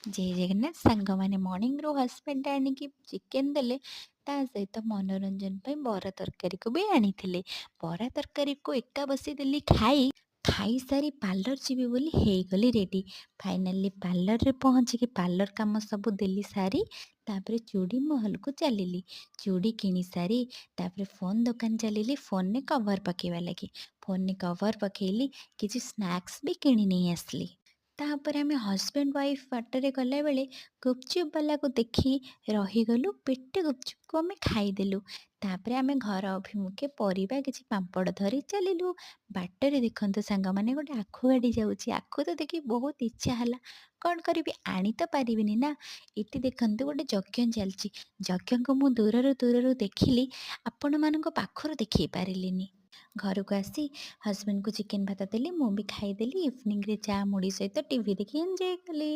ଜୟ ଜଗନ୍ନାଥ ସାଙ୍ଗମାନେ। ମର୍ଣ୍ଣିଂରୁ ହଜବେଣ୍ଡ ଆଣିକି ଚିକେନ୍ ଦେଲେ, ତା ସହିତ ମନୋରଞ୍ଜନ ପାଇଁ ବରା ତରକାରୀକୁ ବି ଆଣିଥିଲେ। ବରା ତରକାରୀକୁ ଏକା ବସିଦେଲି ଖାଇ। ଖାଇସାରି ପାର୍ଲର ଯିବି ବୋଲି ହେଇଗଲି ରେଡ଼ି। ଫାଇନାଲି ପାର୍ଲରରେ ପହଞ୍ଚିକି ପାର୍ଲର କାମ ସବୁ ଦେଲି ସାରି, ତାପରେ ଚୁଡ଼ି ମହଲକୁ ଚାଲିଲି। ଚୁଡ଼ି କିଣି ସାରି ତାପରେ ଫୋନ୍ ଦୋକାନ ଚାଲିଲି, ଫୋନ୍ରେ କଭର୍ ପକାଇବା ଲାଗି। ଫୋନ୍ରେ କଭର୍ ପକାଇଲି, କିଛି ସ୍ନାକ୍ସ ବି କିଣି ନେଇ ଆସିଲି। ତାପରେ ଆମେ ହଜବେଣ୍ଡ ୱାଇଫ୍ ବାଟରେ ଗଲାବେଳେ ଗୁପଚୁପ୍ ବାଲାକୁ ଦେଖି ରହିଗଲୁ। ପେଟେ ଗୁପଚୁପକୁ ଆମେ ଖାଇଦେଲୁ। ତାପରେ ଆମେ ଘର ଅଭିମୁଖେ ପରିବା, କିଛି ପାମ୍ପଡ଼ ଧରି ଚାଲିଲୁ। ବାଟରେ ଦେଖନ୍ତୁ ସାଙ୍ଗମାନେ, ଗୋଟେ ଆଖୁ ଗାଡ଼ି ଯାଉଛି। ଆଖୁ ତ ଦେଖି ବହୁତ ଇଚ୍ଛା ହେଲା। କ'ଣ କରିବି, ଆଣି ତ ପାରିବିନି ନା। ଏଠି ଦେଖନ୍ତୁ, ଗୋଟେ ଯଜ୍ଞ ଚାଲିଛି। ଯଜ୍ଞକୁ ମୁଁ ଦୂରରୁ ଦୂରରୁ ଦେଖିଲି, ଆପଣମାନଙ୍କ ପାଖରୁ ଦେଖେଇ ପାରିଲିନି। ଘରକୁ ଆସି ହଜବେଣ୍ଡକୁ ଚିକେନ୍ ଭାତ ଦେଲି, ମୁଁ ବି ଖାଇଦେଲି। ଇଭିନିଂରେ ଚା ମୁଢ଼ି ସହିତ ଟିଭି ଦେଖି ଏନ୍ଜୟ କଲି।